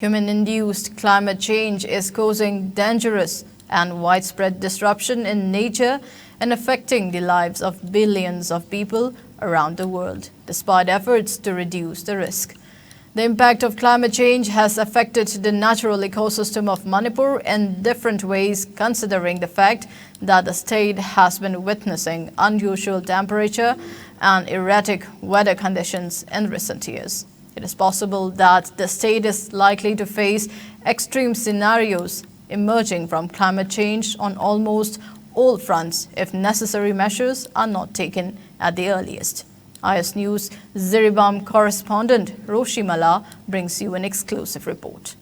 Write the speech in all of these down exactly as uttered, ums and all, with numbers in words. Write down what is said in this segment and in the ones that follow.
Human-induced climate change is causing dangerous and widespread disruption in nature and affecting the lives of billions of people around the world, despite efforts to reduce the risk. The impact of climate change has affected the natural ecosystem of Manipur in different ways, considering the fact that the state has been witnessing unusual temperature and erratic weather conditions in recent years. It is possible that the state is likely to face extreme scenarios emerging from climate change on almost all fronts if necessary measures are not taken at the earliest. I S News Jiribam correspondent Roshi Mala brings you an exclusive report.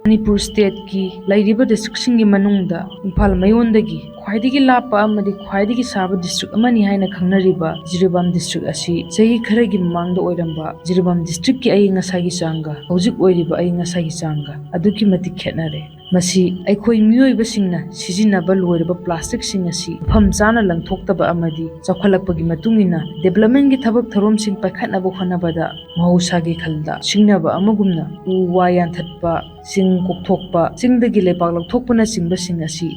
Manipur ꯁ꯭ꯇꯦꯠꯀꯤ ꯂꯩꯔꯤꯕ ꯗꯤꯁꯇ꯭ꯔꯤꯛꯁꯤꯡꯒꯤ ꯃꯅꯨꯡꯗ ꯏꯝꯐꯥꯜ ꯃꯌꯣꯟꯗꯒꯤ ꯈ꯭ꯋꯥꯏꯗꯒꯤ ꯂꯥꯞꯄ ꯑꯃꯗꯤ ꯈ꯭ꯋꯥꯏꯗꯒꯤ ꯁꯥꯕ district ꯑꯃꯅꯤ ꯍꯥꯏꯅ ꯈꯪꯅꯔꯤꯕ ꯖꯤꯔꯤꯕꯥꯝ ꯗꯤꯁꯇ꯭ꯔꯤꯛ ꯑꯁꯤ ꯆꯍꯤ ꯈꯔꯒꯤ ꯃꯃꯥꯡꯗ ꯑꯣꯏꯔꯝꯕ ꯖꯤꯔꯤꯕꯥꯝ ꯗꯤꯁꯇ꯭ꯔꯤꯛꯀꯤ ꯑꯏꯪ ꯑꯁꯥꯒꯤ ꯆꯥꯡꯒ ꯍꯧꯖꯤꯛ ꯑꯣꯏꯔꯤꯕ ꯑꯏꯪ ꯑꯁꯥꯒꯤ ꯆꯥꯡꯒ ꯑꯗꯨꯛꯀꯤ ꯃꯇꯤꯛ ꯈꯦꯠꯅꯔꯦ꯫ ꯃꯁꯤ ꯑꯩꯈꯣꯏ ꯃꯤꯑꯣꯏꯕꯁꯤꯡꯅ ꯁꯤꯖꯤꯟꯅꯕ ꯂꯣꯏꯔꯕ ꯄ꯭ꯂꯥꯁꯇꯤꯛꯁꯤꯡ ꯑꯁꯤ ꯃꯐꯝ ꯆꯥꯅ ꯂꯪꯊꯣꯛꯇꯕ ꯑꯃꯗꯤ ꯆꯥꯎꯈꯠꯂꯛꯄꯒꯤ ꯃꯇꯨꯡ ꯏꯟꯅ ꯗꯤꯕ꯭ꯂꯞꯃꯦꯟꯒꯤ ꯊꯕꯛ ꯊꯧꯔꯝꯁꯤꯡ ꯄꯥꯏꯈꯠꯅꯕ ꯍꯣꯠꯅꯕꯗ ꯃꯍꯧꯁꯥꯒꯤ ꯈꯜꯗ ꯁꯤꯡꯅꯕ ꯑꯃꯒꯨꯝꯅ ꯎ ꯋꯥ ꯌꯥꯟꯊꯠꯄ, ꯆꯤꯡ ꯀꯣꯛꯊꯣꯛꯄ, ꯆꯤꯡꯗꯒꯤ ꯂꯩꯕꯥꯛ ꯂꯧꯊꯣꯛꯄꯅꯆꯤꯡꯕꯁꯤꯡ ꯑꯁꯤ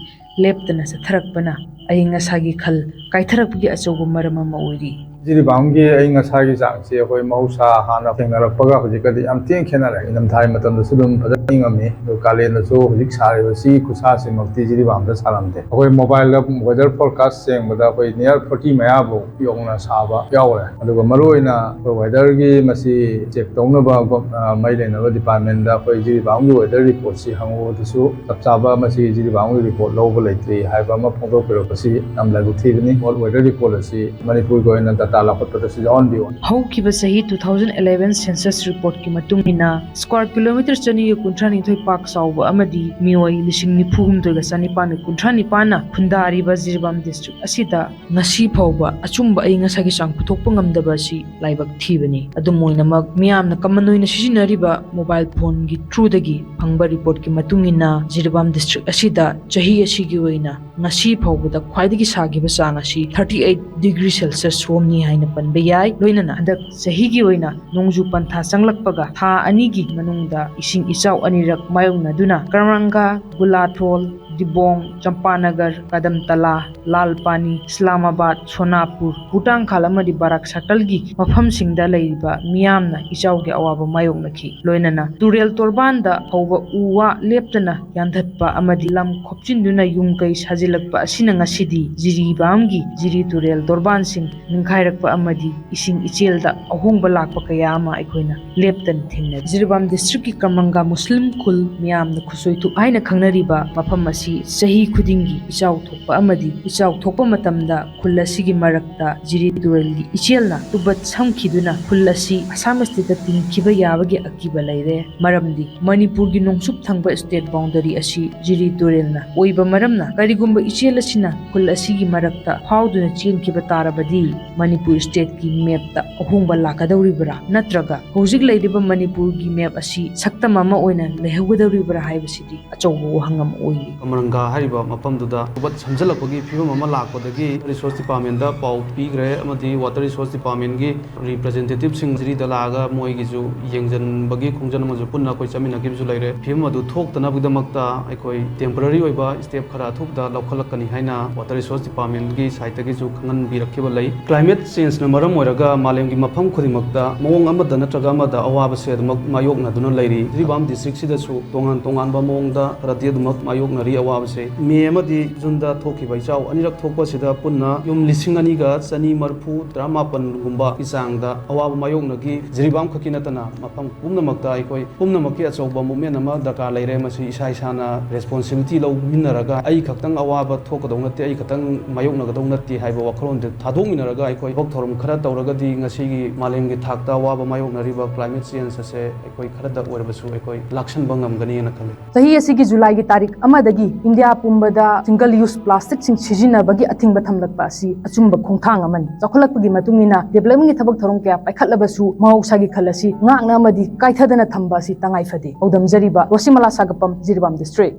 ꯂꯦꯞꯇꯅ ꯆꯠꯊꯔꯛꯄꯅ ꯑꯏꯪ ꯑꯁꯥꯒꯤ ꯈꯜ ꯀꯥꯏꯊꯔꯛꯄꯒꯤ ꯑꯆꯧꯕ ꯃꯔꯝ ꯑꯃ ꯑꯣꯏꯔꯤ꯫ ꯖꯤꯔꯤꯕꯥꯝꯒꯤ ꯑꯏꯪ ꯑꯁꯥꯒꯤ ꯆꯥꯡꯁꯦ ꯑꯩꯈꯣꯏ ꯃꯍꯧꯁꯥ ꯍꯥꯟꯅ ꯊꯦꯡꯅꯔꯛꯄꯒ ꯍꯧꯖꯤꯛꯀꯗꯤ ꯌꯥꯝ ꯊꯤꯅ ꯈꯦꯠꯅꯔꯦ꯫ ꯏꯪꯊꯝꯊꯥꯒꯤ ꯃꯇꯝꯗꯁꯨ ꯑꯗꯨꯝ ꯐꯖꯅ ꯏꯪꯉꯝꯃꯤ, ꯑꯗꯨ ꯀꯥꯂꯦꯟꯗꯁꯨ ꯍꯧꯖꯤꯛ ꯁꯥꯔꯤꯕ ꯁꯤꯒꯤ ꯈꯨꯠꯁꯥꯁꯤꯃꯛꯇꯤ ꯖꯤꯔꯤꯕꯥꯝꯗ ꯁꯥꯔꯝꯗꯦ꯫ ꯑꯩꯈꯣꯏ ꯃꯣꯕꯥꯏꯜꯗ ꯋꯦꯗꯔ ꯐꯣꯔꯀꯥꯁ ꯌꯦꯡꯕꯗ ꯑꯩꯈꯣꯏ ꯅꯤꯌꯔ ꯐꯣꯔꯇꯤ ꯃꯌꯥꯕꯨ ꯌꯧꯅ ꯁꯥꯕ ꯌꯥꯎꯔꯦ꯫ ꯑꯗꯨꯒ ꯃꯔꯨꯑꯣꯏꯅ ꯑꯩꯈꯣꯏ ꯋꯦꯗꯔꯒꯤ ꯃꯁꯤ ꯆꯦꯛ ꯇꯧꯅꯕ ꯒꯣ-, ꯑ, ꯃꯔꯤ ꯂꯩꯅꯕ ꯗꯤꯄꯥꯔꯠꯃꯦꯟꯗ ꯑꯩꯈꯣꯏ ꯖꯤꯔꯤꯕꯥꯝꯒꯤ ꯋꯦꯗꯔ ꯔꯤꯄꯣꯔꯠꯁꯤ ꯍꯪꯉꯨꯕꯗꯁꯨ ꯆꯞ ꯆꯥꯕ ꯃꯁꯤ ꯖꯤꯔꯤꯕꯥꯝꯒꯤ ꯔꯤꯄꯣꯔꯠ ꯂꯧꯕ ꯂꯩꯇ꯭ꯔꯤ ꯍꯥꯏꯕ ꯑꯃ ꯐꯣꯡꯗꯣꯛꯄꯤꯔꯛꯄꯁꯤ ꯌꯥꯝ ꯂꯥꯏꯕꯛ ꯊꯤꯕꯅꯤ꯫ ꯋꯦꯗꯔ ꯔꯤꯄꯣꯔꯠ ꯑꯁꯤ ꯃꯅꯤꯄꯨꯔꯒꯤ ꯑꯣꯏꯅ ꯗꯇꯥ ꯂꯧꯈꯠꯄꯗꯁꯨ ꯌꯥꯎꯍꯟꯕꯤꯌꯨ꯫ ꯍꯧꯈꯤꯕ ꯆꯍꯤ two thousand eleven census reportꯀꯤ ꯃꯇꯨꯡ ꯏꯟꯅ square kilometre ꯆꯅꯤꯒ ꯀꯨꯟꯊ꯭ꯔꯥ ꯅꯤꯊꯣꯏ ꯄꯥꯛ ꯆꯥꯎꯕ ꯑꯃꯗꯤ ꯃꯤꯑꯣꯏ ꯂꯤꯁꯤꯡ ꯅꯤꯐꯨ ꯍꯨꯝꯗꯣꯏꯒ ꯆꯅꯤꯄꯥꯟꯒ ꯀꯨꯟꯊ꯭ꯔꯥ ꯅꯤꯄꯥꯟꯅ ꯈꯨꯟꯗꯥꯔꯤꯕ ꯖꯤꯔꯤꯕꯥꯝ ꯗꯤꯁꯇ꯭ꯔꯤꯛ ꯑꯁꯤꯗ ꯉꯁꯤ ꯐꯥꯎꯕ ꯑꯆꯨꯝꯕ ꯑꯏꯪ ꯑꯁꯥꯒꯤ ꯆꯥꯡ ꯄꯨꯊꯣꯛꯄ ꯉꯝꯗꯕ ꯑꯁꯤ ꯂꯥꯏꯕꯛ ꯊꯤꯕꯅꯤ꯫ ꯑꯗꯨꯝ ꯑꯣꯏꯅꯃꯛ, ꯃꯤꯌꯥꯝꯅ ꯀꯃꯟ ꯑꯣꯏꯅ ꯁꯤꯖꯤꯟꯅꯔꯤꯕ ꯃꯣꯕꯥꯏꯜ ꯐꯣꯟꯒꯤ throughꯗꯒꯤ ꯐꯪꯕ ꯔꯤꯄꯣꯔꯠꯀꯤ ꯃꯇꯨꯡ ꯏꯟꯅ, ꯖꯤꯔꯤꯕꯥꯝ ꯗꯤꯁꯇ꯭ꯔꯤꯛ ꯑꯁꯤꯗ ꯆꯍꯤ ꯑꯁꯤꯒꯤ ꯑꯣꯏꯅ ꯉꯁꯤ ꯐꯥꯎꯕꯗ ꯈ꯭ꯋꯥꯏꯗꯒꯤ ꯁꯥꯈꯤꯕ ꯆꯥꯡ ꯑꯁꯤ thirty eight degree Celsius ꯁꯣꯝꯅꯤ ꯍꯥꯏꯅ ꯄꯟꯕ ꯌꯥꯏ꯫ ꯂꯣꯏꯅꯅ ꯍꯟꯗꯛ ꯆꯍꯤꯒꯤ ꯑꯣꯏꯅ ꯅꯣꯡꯖꯨ ꯄꯟꯊꯥ ꯆꯪꯂꯛꯄꯒ ꯊꯥ ꯑꯅꯤꯒꯤ ꯃꯅꯨꯡꯗ ꯏꯁꯤꯡ ꯏꯆꯥꯎ ꯑꯅꯤꯔꯛ ꯃꯥꯌꯣꯛꯅꯗꯨꯅ ꯀꯔꯃꯪꯒ, ꯒꯨꯂꯥꯊꯣꯜ, ꯗꯤꯕꯣꯡ, ꯆꯝꯄꯥꯅꯒꯔ, ꯀꯗꯝꯇꯂꯥ, ꯂꯥꯜ ꯄꯥꯅꯤ, ꯏꯁꯂꯥꯃꯥꯕꯥꯗ, ꯁꯣꯅꯥꯄꯨꯔ, ꯍꯨꯇꯥꯡꯈꯥꯜ ꯑꯃꯗꯤ ꯕꯔꯥꯛ ꯁꯥꯇꯜꯒꯤ ꯃꯐꯝꯁꯤꯡꯗ ꯂꯩꯔꯤꯕ ꯃꯤꯌꯥꯝꯅ ꯏꯆꯥꯎꯒꯤ ꯑꯋꯥꯕ ꯃꯥꯌꯣꯛꯅꯈꯤ꯫ ꯂꯣꯏꯅꯅ ꯇꯨꯔꯦꯜ ꯇꯣꯔꯕꯥꯟꯗ ꯍꯧꯕ ꯎ ꯋꯥ ꯂꯦꯞꯇꯅ ꯌꯥꯟꯊꯠꯄ ꯑꯃꯗꯤ ꯂꯝ ꯈꯣꯞꯆꯤꯟꯗꯨꯅ ꯌꯨꯝ ꯀꯩ ꯁꯥꯖꯤꯜꯂꯛꯄ ꯑꯁꯤꯅ ꯉꯁꯤꯗꯤ ꯖꯤꯔꯤꯕꯥꯝꯒꯤ ꯖꯤꯔꯤ ꯇꯨꯔꯦꯜ ꯇꯣꯔꯕꯥꯟꯁꯤꯡ ꯅꯤꯡꯈꯥꯏꯔꯛꯄ ꯑꯃꯗꯤ ꯏꯁꯤꯡ ꯏꯆꯦꯜꯗ ꯑꯍꯣꯡꯕ ꯂꯥꯛꯄ ꯀꯌꯥ ꯑꯃ ꯑꯩꯈꯣꯏꯅ ꯂꯦꯞꯇꯅ ꯊꯦꯡꯅꯔꯤ꯫ ꯖꯤꯔꯤꯕꯥꯝ ꯗꯤꯁꯇ꯭ꯔꯤꯛꯀꯤ ꯀꯔꯃꯪꯒ ꯃꯨꯁꯂꯤꯝ ꯈꯨꯜ ꯃꯤꯌꯥꯝꯅ ꯈꯨꯠꯁꯣꯏꯊꯨꯛ ꯍꯥꯏꯅ ꯈꯪꯅꯔꯤꯕ ꯃꯐꯝ ꯑꯁꯤ ꯆꯍꯤ ꯈꯨꯗꯤꯡꯒꯤ ꯏꯆꯥꯎ ꯊꯣꯛꯄ ꯑꯃꯗꯤ ꯏꯆꯥꯎ ꯊꯣꯛꯄ ꯃꯇꯝꯗ ꯈꯨꯜ ꯑꯁꯤꯒꯤ ꯃꯔꯛꯇ ꯖꯤꯔꯤ ꯇꯨꯔꯦꯜꯒꯤ ꯏꯆꯦꯜꯅ ꯇꯨꯕꯠ ꯁꯝꯈꯤꯗꯨꯅ ꯈꯨꯜ ꯑꯁꯤ ꯑꯁꯥꯝ ꯁ꯭ꯇꯦꯠꯇ ꯇꯤꯟꯈꯤꯕ ꯌꯥꯕꯒꯤ ꯑꯀꯤꯕ ꯂꯩꯔꯦ꯫ ꯃꯔꯝꯗꯤ ꯃꯅꯤꯄꯨꯔꯒꯤ ꯅꯣꯡꯆꯨꯞ ꯊꯪꯕ ꯁ꯭ꯇꯦꯠ ꯕꯥꯎꯟꯗꯔꯤ ꯑꯁꯤ ꯖꯤꯔꯤ ꯇꯨꯔꯦꯜꯅ ꯑꯣꯏꯕ ꯃꯔꯝꯅ ꯀꯔꯤꯒꯨꯝꯕ ꯏꯆꯦꯜ ꯑꯁꯤꯅ ꯈꯨꯜ ꯑꯁꯤꯒꯤ ꯃꯔꯛꯇ ꯐꯥꯎꯗꯨꯅ ꯆꯦꯟꯈꯤꯕ ꯇꯥꯔꯕꯗꯤ ꯃꯅꯤꯄꯨꯔ ꯁ꯭ꯇꯦꯠꯀꯤ ꯃꯦꯞꯇ ꯑꯍꯣꯡꯕ ꯂꯥꯛꯀꯗꯧꯔꯤꯕ꯭ꯔꯥ? ꯅꯠꯇ꯭ꯔꯒ ꯍꯧꯖꯤꯛ ꯂꯩꯔꯤꯕ ꯃꯅꯤꯄꯨꯔꯒꯤ ꯃꯦꯞ ꯑꯁꯤ ꯁꯛꯇꯝ ꯑꯃ ꯑꯣꯏꯅ ꯂꯩꯍꯧꯒꯗꯧꯔꯤꯕ꯭ꯔꯥ ꯍꯥꯏꯕꯁꯤꯗꯤ ꯑꯆꯧꯕ ꯋꯥꯍꯪ ꯑꯃ ꯑꯣꯏꯔꯤ꯫ ꯀꯃꯔꯪꯒꯥ ꯍꯥꯏꯔꯤꯕ ꯃꯐꯝꯗꯨꯗ ꯇꯨꯕꯠ ꯁꯝꯖꯜꯂꯛꯄꯒꯤ ꯐꯤꯕꯝ ꯑꯃ ꯂꯥꯛꯄꯗꯒꯤ ꯔꯤꯁꯣꯔꯁ ꯗꯤꯄꯥꯔꯠꯃꯦꯟꯗ ꯄꯥꯎ ꯄꯤꯈ꯭ꯔꯦ ꯑꯃꯗꯤ ꯋꯥꯇꯔ ꯔꯤꯁꯣꯔꯁ ꯗꯤꯄꯥꯔꯠꯃꯦꯟꯒꯤ ꯔꯤꯄ꯭ꯔꯖꯦꯟꯇꯦꯇꯤꯚꯁꯤꯡ ꯖꯤꯔꯤꯗ ꯂꯥꯛꯑꯒ ꯃꯣꯏꯒꯤꯁꯨ ꯌꯦꯡꯁꯤꯟꯕꯒꯤ ꯈꯣꯡꯖꯪ ꯑꯃꯁꯨ ꯄꯨꯟꯅ ꯑꯩꯈꯣꯏ ꯆꯠꯃꯤꯟꯅꯈꯤꯕꯁꯨ ꯂꯩꯔꯦ꯫ ꯐꯤꯕꯝ ꯑꯗꯨ ꯊꯣꯛꯇꯅꯕꯒꯤꯗꯃꯛꯇ ꯑꯩꯈꯣꯏ ꯇꯦꯝꯄꯔꯔꯤ ꯑꯣꯏꯕ ꯁ꯭ꯇꯦꯞ ꯈꯔ ꯑꯊꯨꯕꯗ ꯂꯧꯈꯠꯂꯛꯀꯅꯤ ꯍꯥꯏꯅ ꯋꯥꯇꯔ ꯔꯤꯁꯣꯔꯁ ꯗꯤꯄꯥꯔꯠꯃꯦꯟꯒꯤ ꯁꯥꯏꯠꯇꯒꯤꯁꯨ ꯈꯪꯍꯟꯕꯤꯔꯛꯈꯤꯕ ꯂꯩ꯫ ꯀ꯭ꯂꯥꯏꯃꯦꯠ ꯆꯦꯟꯖꯅ ꯃꯔꯝ ꯑꯣꯏꯔꯒ ꯃꯥꯂꯦꯝꯒꯤ ꯃꯐꯝ ꯈꯨꯗꯤꯡꯃꯛꯇ ꯃꯑꯣꯡ ꯑꯃꯗ ꯅꯠꯇ꯭ꯔꯒ ꯑꯃꯗ ꯑꯋꯥꯕꯁꯦ ꯑꯗꯨꯃꯛ ꯃꯥꯌꯣꯛꯅꯗꯨꯅ ꯂꯩꯔꯤ꯫ ꯖꯤꯔꯤꯕꯥꯝ ꯗꯤꯁꯇ꯭ꯔꯤꯛꯁꯤꯗꯁꯨ ꯇꯣꯉꯥꯟ ꯇꯣꯉꯥꯟꯕ ꯃꯑꯣꯡꯗ ꯈꯔꯗꯤ ꯑꯗꯨꯃꯛ ꯃꯥꯌꯣꯛꯅꯔꯤ ꯑꯋꯥꯕꯁꯦ꯫ ꯃꯦ ꯑꯃꯗꯤ ꯖꯨꯟꯗ ꯊꯣꯛꯈꯤꯕ ꯏꯆꯥꯎ ꯑꯅꯤꯔꯛ ꯊꯣꯛꯄꯁꯤꯗ ꯄꯨꯟꯅ ꯌꯨꯝ ꯂꯤꯁꯤꯡ ꯑꯅꯤꯒ ꯆꯅꯤ ꯃꯔꯤꯐꯨ ꯇꯔꯥꯃꯥꯄꯟꯒꯨꯝꯕꯒꯤ ꯆꯥꯡꯗ ꯑꯋꯥꯕ ꯃꯥꯌꯣꯛꯅꯈꯤ꯫ ꯖꯤꯔꯤꯕꯥꯝ ꯈꯛꯀꯤ ꯅꯠꯇꯅ ꯃꯐꯝ ꯄꯨꯝꯅꯃꯛꯇ ꯑꯩꯈꯣꯏ ꯄꯨꯝꯅꯃꯛꯀꯤ ꯑꯆꯧꯕ movement ꯑꯃ ꯗꯔꯀꯥꯔ ꯂꯩꯔꯦ꯫ ꯃꯁꯤ ꯏꯁꯥ ꯏꯁꯥꯅ responsibility ꯂꯧꯃꯤꯟꯅꯔꯒ ꯑꯩ ꯈꯛꯇꯪ ꯑꯋꯥꯕ ꯊꯣꯛꯀꯗꯧ ꯅꯠꯇꯦ, ꯑꯩ ꯈꯛꯇꯪ ꯃꯥꯌꯣꯛꯅꯒꯗꯧ ꯅꯠꯇꯦ ꯍꯥꯏꯕ ꯋꯥꯈꯜꯂꯣꯟꯗꯨ ꯊꯥꯗꯣꯛꯃꯤꯟꯅꯔꯒ ꯑꯩꯈꯣꯏ ꯊꯕꯛ ꯊꯧꯔꯝ ꯈꯔ ꯇꯧꯔꯒꯗꯤ ꯉꯁꯤꯒꯤ ꯃꯥꯂꯦꯝꯒꯤ ꯊꯥꯛꯇ ꯑꯋꯥꯕ ꯃꯥꯌꯣꯛꯅꯔꯤꯕ climate change ꯑꯁꯦ ꯑꯩꯈꯣꯏ ꯈꯔꯗ ꯑꯣꯏꯔꯕꯁꯨ ꯑꯩꯈꯣꯏ ꯂꯥꯛꯁꯟꯕ ꯉꯝꯒꯅꯤꯅ ꯈꯜꯂꯤ꯫ ꯆꯍꯤ ꯑꯁꯤꯒꯤ ꯖꯨꯂꯥꯏꯒꯤ ꯇꯥꯔꯤꯛ ꯑꯃꯗꯒꯤ ꯏꯟꯗꯤꯌꯥ ꯄꯨꯝꯕꯗ single use plasticꯁꯤꯡ ꯁꯤꯖꯤꯟꯅꯕꯒꯤ ꯑꯊꯤꯡꯕ ꯊꯝꯂꯛꯄ ꯑꯁꯤ ꯑꯆꯨꯝꯕ ꯈꯣꯡꯊꯥꯡ ꯑꯃꯅꯤ꯫ ꯆꯥꯎꯈꯠꯂꯛꯄꯒꯤ ꯃꯇꯨꯡ ꯏꯟꯅ developmentꯒꯤ ꯊꯕꯛ ꯊꯧꯔꯝ ꯀꯌꯥ ꯄꯥꯏꯈꯠꯂꯕꯁꯨ ꯃꯍꯧꯁꯥꯒꯤ ꯈꯜ ꯑꯁꯤ ꯉꯥꯛꯅ ꯑꯃꯗꯤ ꯀꯥꯏꯊꯗꯅ ꯊꯝꯕ ꯑꯁꯤ ꯇꯉꯥꯏ ꯐꯗꯦ꯫ ꯄꯥꯎꯗꯝꯖꯔꯤꯕ ꯔꯣꯁꯤꯃꯂꯥ ꯁꯥꯒꯞꯄꯝ, ꯖꯤꯔꯤꯕꯥꯝ ꯗꯤꯁꯇ꯭ꯔꯤꯛ꯫